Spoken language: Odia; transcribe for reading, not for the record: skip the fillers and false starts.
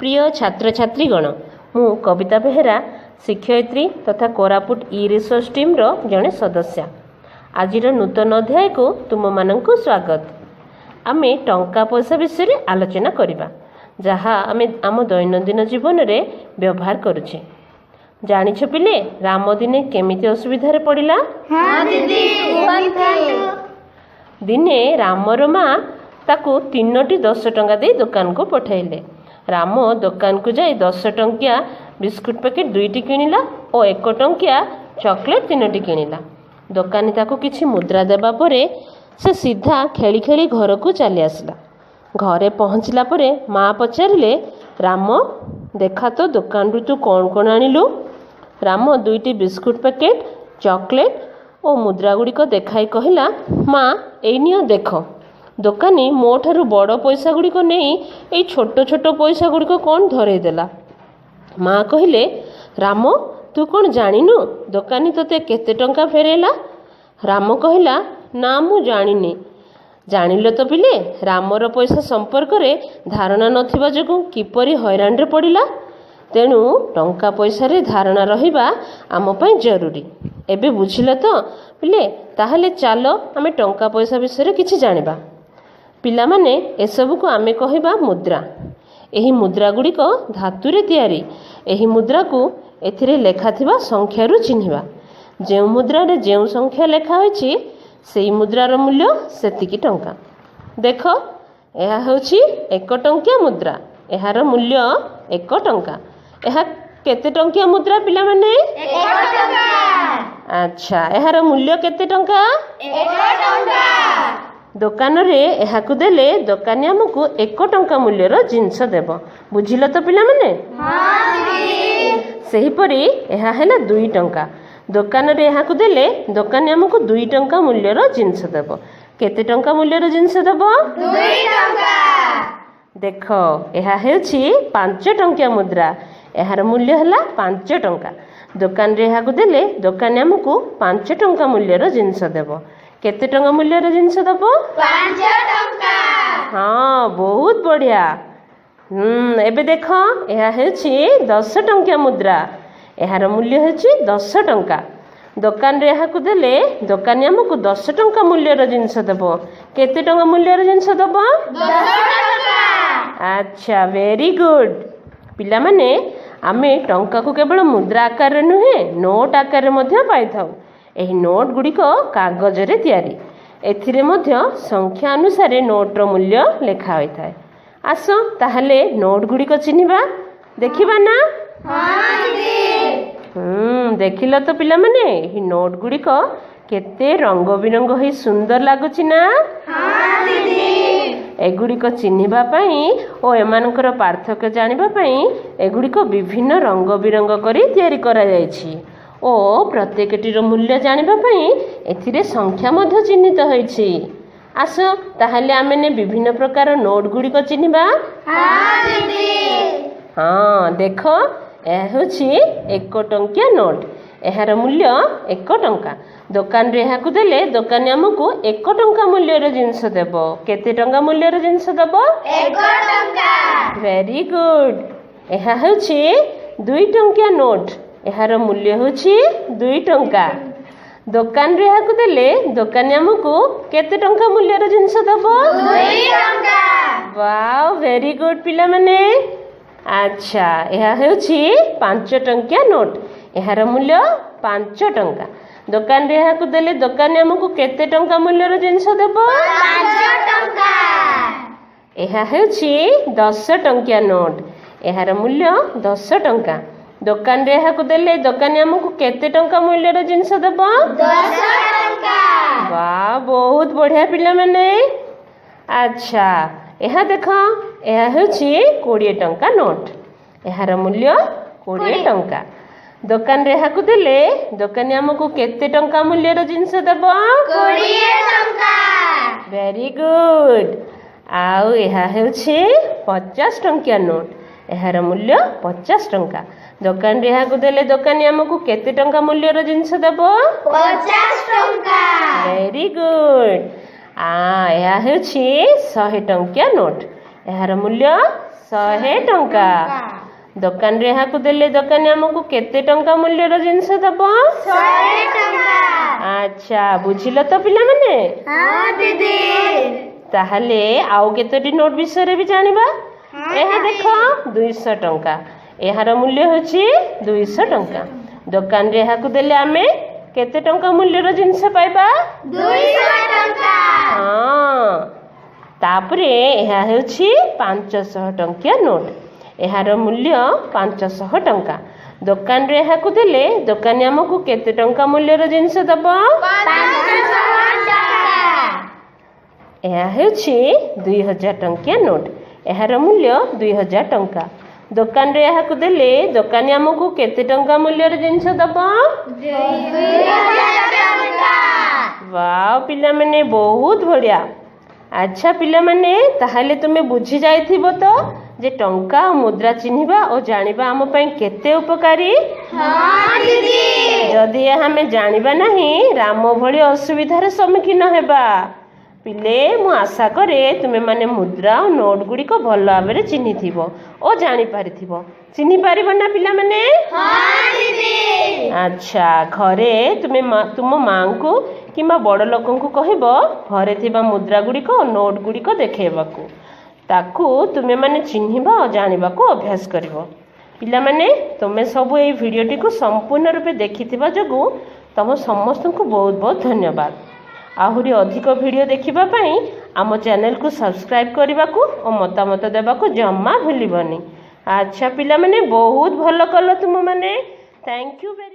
ପ୍ରିୟ ଛାତ୍ରଛାତ୍ରୀଗଣ, ମୁଁ କବିତା ବେହେରା, ଶିକ୍ଷୟିତ୍ରୀ ତଥା କୋରାପୁଟ ଇ ରିସୋର୍ସ ଟିମ୍ର ଜଣେ ସଦସ୍ୟା। ଆଜିର ନୂତନ ଅଧ୍ୟାୟକୁ ତୁମମାନଙ୍କୁ ସ୍ୱାଗତ। ଆମେ ଟଙ୍କା ପଇସା ବିଷୟରେ ଆଲୋଚନା କରିବା, ଯାହା ଆମେ ଆମ ଦୈନନ୍ଦିନ ଜୀବନରେ ବ୍ୟବହାର କରୁଛେ। ଜାଣିଛ ପିଲେ, ରାମ ଦିନେ କେମିତି ଅସୁବିଧାରେ ପଡ଼ିଲା? ହଁ ଦିଦି, କୁହନ୍ତୁ। ଦିନେ ରାମର ମା ତାକୁ 3ଟି 10 ଟଙ୍କା ଦେଇ ଦୋକାନକୁ ପଠାଇଲେ। ରାମ ଦୋକାନକୁ ଯାଇ 10 ଟଙ୍କିଆ ବିସ୍କୁଟ ପ୍ୟାକେଟ୍ 2ଟି କିଣିଲା ଓ 1 ଟଙ୍କିଆ ଚକୋଲେଟ୍ 3ଟି କିଣିଲା। ଦୋକାନୀ ତାକୁ କିଛି ମୁଦ୍ରା ଦେବା ପରେ ସେ ସିଧା ଖେଳି ଖେଳି ଘରକୁ ଚାଲି ଆସିଲା। ଘରେ ପହଞ୍ଚିଲା ପରେ ମା ପଚାରିଲେ, ରାମ, ଦେଖା ତ ଦୋକାନରୁ ତୁ କ'ଣ କ'ଣ ଆଣିଲୁ? ରାମ 2ଟି ବିସ୍କୁଟ ପ୍ୟାକେଟ୍, ଚକୋଲେଟ୍ ଓ ମୁଦ୍ରା ଗୁଡ଼ିକ ଦେଖାଇ କହିଲା, ମା, ଏଇ ନିଅ ଦେଖ, ଦୋକାନୀ ମୋ ଠାରୁ ବଡ଼ ପଇସା ଗୁଡ଼ିକ ନେଇ ଏଇ ଛୋଟ ଛୋଟ ପଇସା ଗୁଡ଼ିକ କ'ଣ ଧରେଇ ଦେଲା। ମା କହିଲେ, ରାମ, ତୁ କ'ଣ ଜାଣିନୁ ଦୋକାନୀ ତୋତେ କେତେ ଟଙ୍କା ଫେରେଇଲା? ରାମ କହିଲା, ନା, ମୁଁ ଜାଣିନି। ଜାଣିଲ ତ ପିଲେ, ରାମର ପଇସା ସମ୍ପର୍କରେ ଧାରଣା ନଥିବା ଯୋଗୁଁ କିପରି ହଇରାଣରେ ପଡ଼ିଲା। ତେଣୁ ଟଙ୍କା ପଇସାରେ ଧାରଣା ରହିବା ଆମ ପାଇଁ ଜରୁରୀ। ଏବେ ବୁଝିଲ ତ ପିଲେ? ତାହେଲେ ଚାଲ ଆମେ ଟଙ୍କା ପଇସା ବିଷୟରେ କିଛି ଜାଣିବା। ପିଲାମାନେ, ଏସବୁକୁ ଆମେ କହିବା ମୁଦ୍ରା। ଏହି ମୁଦ୍ରା ଗୁଡ଼ିକ ଧାତୁରେ ତିଆରି। ଏହି ମୁଦ୍ରାକୁ ଏଥିରେ ଲେଖାଥିବା ସଂଖ୍ୟାରୁ ଚିହ୍ନିବା। ଯେଉଁ ମୁଦ୍ରାରେ ଯେଉଁ ସଂଖ୍ୟା ଲେଖା ହୋଇଛି, ସେଇ ମୁଦ୍ରାର ମୂଲ୍ୟ ସେତିକି ଟଙ୍କା। ଦେଖ, ଏହା ହେଉଛି 1 ଟଙ୍କିଆ ମୁଦ୍ରା। ଏହାର ମୂଲ୍ୟ 1 ଟଙ୍କା। ଏହା କେତେ ଟଙ୍କିଆ ମୁଦ୍ରା ପିଲାମାନେ? 1 ଟଙ୍କା। ଆଚ୍ଛା, ଏହାର ମୂଲ୍ୟ କେତେ ଟଙ୍କା? 1 ଟଙ୍କା। ଦୋକାନରେ ଏହାକୁ ଦେଲେ ଦୋକାନୀ ଆମକୁ 1 ଟଙ୍କା ମୂଲ୍ୟର ଜିନିଷ ଦେବ। ବୁଝିଲ ତ ପିଲାମାନେ? ହଁ ଦିଦି। ସେହିପରି ଏହା ହେଲା 2 ଟଙ୍କା। ଦୋକାନରେ ଏହାକୁ ଦେଲେ ଦୋକାନୀ ଆମକୁ 2 ଟଙ୍କା ମୂଲ୍ୟର ଜିନିଷ ଦେବ। କେତେ ଟଙ୍କା ମୂଲ୍ୟର ଜିନିଷ ଦେବ? 2 ଟଙ୍କା। ଦେଖ, ଏହା ହେଉଛି 5 ଟଙ୍କିଆ ମୁଦ୍ରା। ଏହାର ମୂଲ୍ୟ ହେଲା 5 ଟଙ୍କା। ଦୋକାନରେ ଏହାକୁ ଦେଲେ ଦୋକାନୀ ଆମକୁ 5 ଟଙ୍କା ମୂଲ୍ୟର ଜିନିଷ ଦେବ। କେତେ ଟଙ୍କା ମୂଲ୍ୟର ଜିନିଷ ଦେବ? 5 ଟଙ୍କା। ହଁ, ବହୁତ ବଢ଼ିଆ। ଏବେ ଦେଖ, ଏହା ହେଉଛି 10 ଟଙ୍କିଆ ମୁଦ୍ରା। ଏହାର ମୂଲ୍ୟ ହେଉଛି 10 ଟଙ୍କା। ଦୋକାନରେ ଏହାକୁ ଦେଲେ ଦୋକାନୀ ଆମକୁ 10 ଟଙ୍କା ମୂଲ୍ୟର ଜିନିଷ ଦେବ। କେତେ ଟଙ୍କା ମୂଲ୍ୟର ଜିନିଷ ଦେବ? 10 ଟଙ୍କା। ଆଚ୍ଛା, ଭେରି ଗୁଡ୍। ପିଲାମାନେ, ଆମେ ଟଙ୍କାକୁ କେବଳ ମୁଦ୍ରା ଆକାରରେ ନୁହେଁ, ନୋଟ୍ ଆକାରରେ ମଧ୍ୟ ପାଇଥାଉ। ଏହି ନୋଟ୍ ଗୁଡ଼ିକ କାଗଜରେ ତିଆରି। ଏଥିରେ ମଧ୍ୟ ସଂଖ୍ୟା ଅନୁସାରେ ନୋଟ୍ର ମୂଲ୍ୟ ଲେଖା ହୋଇଥାଏ। ଆସ ତାହେଲେ ନୋଟ୍ ଗୁଡ଼ିକ ଚିହ୍ନିବା, ଦେଖିବା ନା? ହଁ ଦିଦି। ଦେଖିଲ ତ ପିଲାମାନେ, ଏହି ନୋଟ୍ ଗୁଡ଼ିକ କେତେ ରଙ୍ଗ ବିରଙ୍ଗ ହୋଇ ସୁନ୍ଦର ଲାଗୁଛି ନା? ହଁ ଦିଦି। ଏଗୁଡ଼ିକ ଚିହ୍ନିବା ପାଇଁ ଓ ଏମାନଙ୍କର ପାର୍ଥକ୍ୟ ଜାଣିବା ପାଇଁ ଏଗୁଡ଼ିକ ବିଭିନ୍ନ ରଙ୍ଗ ବିରଙ୍ଗ କରି ତିଆରି କରାଯାଇଛି ଓ ପ୍ରତ୍ୟେକଟିର ମୂଲ୍ୟ ଜାଣିବା ପାଇଁ ଏଥିରେ ସଂଖ୍ୟା ମଧ୍ୟ ଚିହ୍ନିତ ହୋଇଛି। ଆସ ତାହେଲେ ଆମେ ବିଭିନ୍ନ ପ୍ରକାର ନୋଟ୍ ଗୁଡ଼ିକ ଚିହ୍ନିବା। ହଁ ଦିଦି। ହଁ, ଦେଖ, ଏହା ହେଉଛି 1 ଟଙ୍କିଆ ନୋଟ୍। ଏହାର ମୂଲ୍ୟ 1 ଟଙ୍କା। ଦୋକାନରେ ଏହାକୁ ଦେଲେ ଦୋକାନୀ ଆମକୁ 1 ଟଙ୍କା ମୂଲ୍ୟର ଜିନିଷ ଦେବ। କେତେ ଟଙ୍କା ମୂଲ୍ୟର ଜିନିଷ ଦେବ? 1 ଟଙ୍କା। Very good. ଏହା ହେଉଛି 2 ଟଙ୍କିଆ ନୋଟ୍। ଏହାର ମୂଲ୍ୟ ହେଉଛି 2 ଟଙ୍କା। ଦୋକାନରେ ଏହାକୁ ଦେଲେ ଦୋକାନୀ ଆମକୁ କେତେ ଟଙ୍କା ମୂଲ୍ୟର ଜିନିଷ ଦେବ? 2 ଟଙ୍କା। ୱାଓ, ଭେରି ଗୁଡ୍ ପିଲାମାନେ। ଆଚ୍ଛା, ଏହା ହେଉଛି 5 ଟଙ୍କିଆ ନୋଟ୍। ଏହାର ମୂଲ୍ୟ 5 ଟଙ୍କା। ଦୋକାନରେ ଏହାକୁ ଦେଲେ ଦୋକାନୀ ଆମକୁ କେତେ ଟଙ୍କା ମୂଲ୍ୟର ଜିନିଷ ଦେବ? 5 ଟଙ୍କା। ଏହା ହେଉଛି 10 ଟଙ୍କିଆ ନୋଟ୍। ଏହାର ମୂଲ୍ୟ 10 ଟଙ୍କା। ଦୋକାନରେ ଏହାକୁ ଦେଲେ ଦୋକାନୀ ଆମକୁ କେତେ ଟଙ୍କା ମୂଲ୍ୟର ଜିନିଷ ଦେବ? 10 ଟଙ୍କା। ବା, ବହୁତ ବଢ଼ିଆ ପିଲାମାନେ। ଆଚ୍ଛା, ଏହା ଦେଖ, ଏହା ହେଉଛି 20 ଟଙ୍କା ନୋଟ୍। ଏହାର ମୂଲ୍ୟ 20 ଟଙ୍କା। ଦୋକାନରେ ଏହାକୁ ଦେଲେ ଦୋକାନୀ ଆମକୁ କେତେ ଟଙ୍କା ମୂଲ୍ୟର ଜିନିଷ ଦେବ? 20 ଟଙ୍କା। Very good. ଆଉ ଏହା ହେଉଛି 50 ଟଙ୍କିଆ ନୋଟ୍। ଏହାର ମୂଲ୍ୟ 50 ଟଙ୍କା। ଦୋକାନରେ ଏହାକୁ ଦେଲେ ଦୋକାନୀ ଆମକୁ କେତେ ଟଙ୍କା ମୂଲ୍ୟର ଜିନିଷ ଦେବ? 50 ଟଙ୍କା। Very good. ଏହା ହେଉଛି 100 ଟଙ୍କିଆ ନୋଟ୍। ଏହାର ମୂଲ୍ୟ 100 ଟଙ୍କା। ଦୋକାନରେ ଏହାକୁ ଦେଲେ ଦୋକାନୀ ଆମକୁ କେତେ ଟଙ୍କା ମୂଲ୍ୟର ଜିନିଷ ଦେବ? 100 ଟଙ୍କା। ଆଚ୍ଛା, ବୁଝିଲ ତ ପିଲାମାନେ? ହଁ ଦିଦି। ତାହେଲେ ଆଉ କେତୋଟି ନୋଟ ବିଷୟରେ ବି ଜାଣିବା। ଏହା ଦେଖ, 200 ଟଙ୍କା। ଏହାର ମୂଲ୍ୟ ହେଉଛି 200 ଟଙ୍କା। ଦୋକାନରେ ଏହାକୁ ଦେଲେ ଆମେ କେତେ ଟଙ୍କା ମୂଲ୍ୟର ଜିନିଷ ପାଇବା? 200 ଟଙ୍କା। ହଁ, ତାପରେ ଏହା ହେଉଛି 500 ଟଙ୍କିଆ ନୋଟ। ଏହାର ମୂଲ୍ୟ 500 ଟଙ୍କା। ଦୋକାନରେ ଏହାକୁ ଦେଲେ ଦୋକାନୀ ଆମକୁ କେତେ ଟଙ୍କା ମୂଲ୍ୟର ଜିନିଷ ଦେବ? 500 ଟଙ୍କା। ଏହା ହେଉଛି 2000 ଟଙ୍କିଆ ନୋଟ। ଏହାର ମୂଲ୍ୟ 2000 ଟଙ୍କା। ଦୋକାନରେ ଏହାକୁ ଦେଲେ ଦୋକାନୀ ଆମକୁ କେତେ ଟଙ୍କା ମୂଲ୍ୟର ଜିନିଷ ଦେବ? 2000 ଟଙ୍କା। ୱାଓ ପିଲାମାନେ, ବହୁତ ବଢ଼ିଆ। ଆଚ୍ଛା ପିଲାମାନେ, ତାହେଲେ ତୁମେ ବୁଝି ଯାଇଥିବ ତ ଯେ ଟଙ୍କା ଓ ମୁଦ୍ରା ଚିହ୍ନିବା ଓ ଜାଣିବା ଆମ ପାଇଁ କେତେ ଉପକାରୀ? ହଁ ଦିଦି। ଯଦି ଏହା ଆମେ ଜାଣିବା ନାହିଁ, ରାମ ଭଳି ଅସୁବିଧାର ସମ୍ମୁଖୀନ ହେବା। ପିଲେ, ମୁଁ ଆଶା କରେ ତୁମେମାନେ ମୁଦ୍ରା ଓ ନୋଟ ଗୁଡ଼ିକ ଭଲ ଭାବରେ ଚିହ୍ନିଥିବ ଓ ଜାଣିପାରିଥିବ। ଚିହ୍ନି ପାରିବ ନା ପିଲାମାନେ? ହଁ ଦିଦି। ଆଚ୍ଛା, ଘରେ ତୁମେ ତୁମ ମାଙ୍କୁ କିମ୍ବା ବଡ଼ ଲୋକଙ୍କୁ କହିବ ଘରେ ଥିବା ମୁଦ୍ରା ଗୁଡ଼ିକ ଓ ନୋଟ ଗୁଡ଼ିକ ଦେଖେଇବାକୁ। ତାକୁ ତୁମେମାନେ ଚିହ୍ନିବା ଓ ଜାଣିବାକୁ ଅଭ୍ୟାସ କରିବ। ପିଲାମାନେ, ତୁମେ ସବୁ ଏଇ ଭିଡ଼ିଓଟିକୁ ସମ୍ପୂର୍ଣ୍ଣ ରୂପେ ଦେଖିଥିବା ଯୋଗୁଁ ତମ ସମସ୍ତଙ୍କୁ ବହୁତ ବହୁତ ଧନ୍ୟବାଦ। ଆହୁରି ଅଧିକ ଭିଡ଼ିଓ ଦେଖିବା ପାଇଁ ଆମ ଚ୍ୟାନେଲକୁ ସବସ୍କ୍ରାଇବ୍ କରିବାକୁ ଓ ମତାମତ ଦେବାକୁ ଜମା ଭୁଲିବନି। ଆଚ୍ଛା ପିଲାମାନେ, ବହୁତ ଭଲ କଲ ତୁମମାନେ। Thank you very.